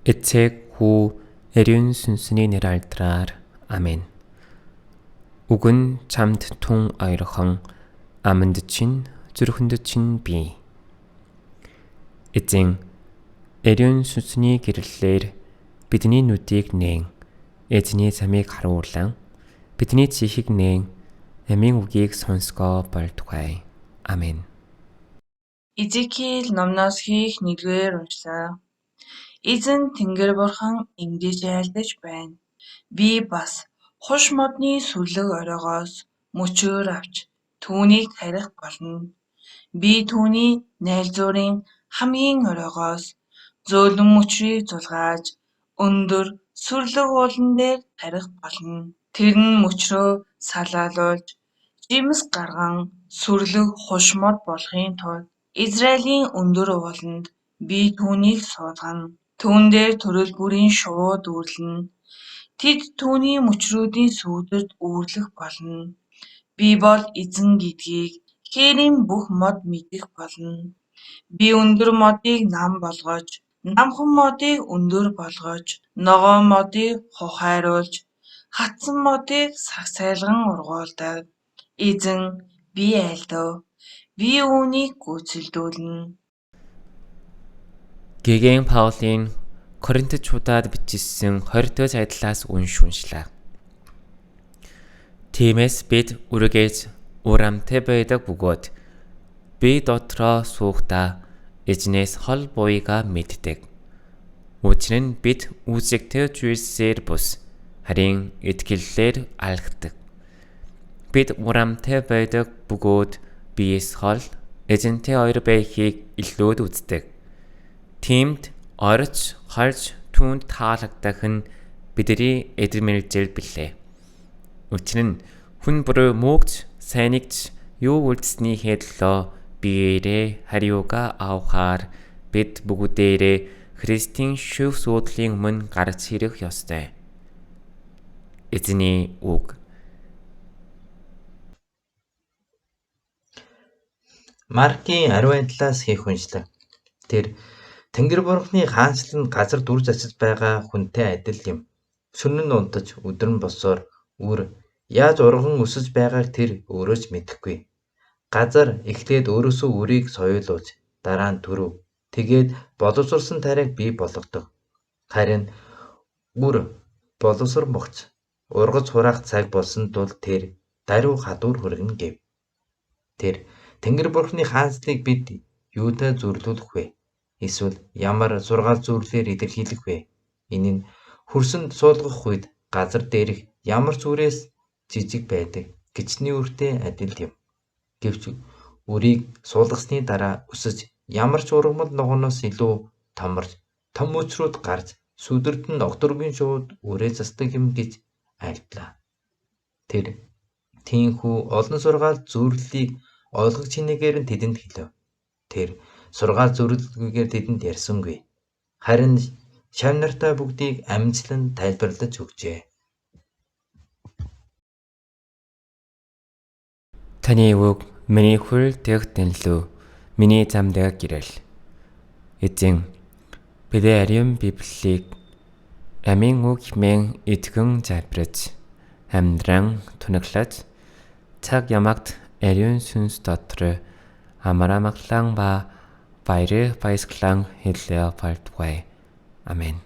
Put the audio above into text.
Эцэг, Хүү, Ариун Сүнсний нэр алдраар. Амен. Үг нь чамд тун ойрхон, аманд чинь, зүрхэнд чинь бий. Эзэн, Ариун Сүнсний гэрлэлээр бидний нүдийг нээн, Эзний замыг харуулан, бидний чихийг нээн, амийн үгийг сонсгоо болтугай. Амен. Изекиил номноос хийх нэгдүгээр уншлага. Эзэн Тэнгэр Бурхан ингэж айлдаж байна: Би бас хуш модны сүрлэг оройгоос мөчөөр авч түүнийг тарих болно. Би түүний найлзуурын хамгийн оройгоос зөөлөн мөчрийг зулгааж өндөр сүрлэг уулан дээр тарих болно. Тэр нь мөчрөө салаалуулж жимс гарган сүрлэг хуш мод болохын тулд Израилийн өндөр ууланд би түүнийг суулгана. Түүн дээр төрөл бүрийн шувуу дүүрлэнэ. Тэд түүний мөчрүүдийн сүүдэрт үүрлэх болно. Би бол Эзэн гэдгийг хээрийн бүх мод мэдэх болно. Би өндөр модыг нам болгож, намхан модыг өндөр болгож, ногоон модыг хухайруулж, хатсан модыг сагсайлган ургуулдаг. Эзэн, би айлдав. Би үүнийг гүйцэлдүүлнэ. Гэгээн Паулийн Коринтчуудад бичсэн 20 дэх айдлаас унш уншлаа. Тиймээс бид үргэлж урамтай байдаг бөгөөд би дотроо суухдаа Эзнээс хол буйгаа мэддэг. Учир нь бид үзэгтэй зүйлсээр бус харин итгэлээр алхдаг. Бид урамтай байдаг бөгөөд биес хол Эзэнтэй ойр байхыг илүүд үздэг. Тиймд орж холж түүнд таалагдах нь бидний эдмэлжэл билээ. Учир нь хүн бүрээ муугч сайнигч юу үйлдснийхээ төлөө биеэрээ хариугаа авахаар бид бүгдээрээ Христийн шүүх суудлын өмнө гарч ирэх ёстой. Эзний үг. Маркийн ариун айдлаас хийх уншлаг. Тэр Тэнгэр Бурхны хаанчлал нь газар дүр засаж байгаа хүнтэй адил юм. Шөнө нь унтаж, өдөр нь босоор үр яаж урган өсөж байгааг тэр өөрөө ч мэдэхгүй. Газар эхлээд өөрөөсөө үрийг соёолуулж, дараа нь төрөв. Тэгээд боловсрсон тариаг бий болгодог. Харин үр боловсрон богц ургаж хураах цаг болсон тул тэр даруй хадуур хүргэнэ гэв. Тэр Тэнгэр Бурхны хаанчлалыг бид юутай зүйрлүүлэх вэ? Эсвэл ямар сургаал зөвлөлөөр илэрхийлэх вэ? Энэ нь хөрсөнд суулгах үед газар дээрх ямар ч үрээс жижиг байдаг гэчний үртэй адил юм. Гэвч үрийг суулгасны дараа өсөж ямар ч ургамал ногооноос илүү томорч том мөчрүүд гарч сүдэрт нь огторгийн шувууд үрээ засдаг юм гэж айлдлаа. Тэр тийхүү олон сургаал зөвлөлийг ойлгох чинээгээр нь тэдэнд хэлэв. Тэр сургаал зөвлөлгүйгээр тэдэнд ярьсангүй. Харин шавь нартаа бүгдийг амжилан тайлбарлаж өгчээ. Таны үг миний хөл дэх дэнлүү, миний зам дэх гэрэл. Эзэн, бидний ариун Библийг амийн үг хэмээн итгэн залбирч, амьдран тунаглаж, цаг ямагт ариун сүнс дотор амар амгалан ба баяр баясгалан хэлээ болтугай. Амен.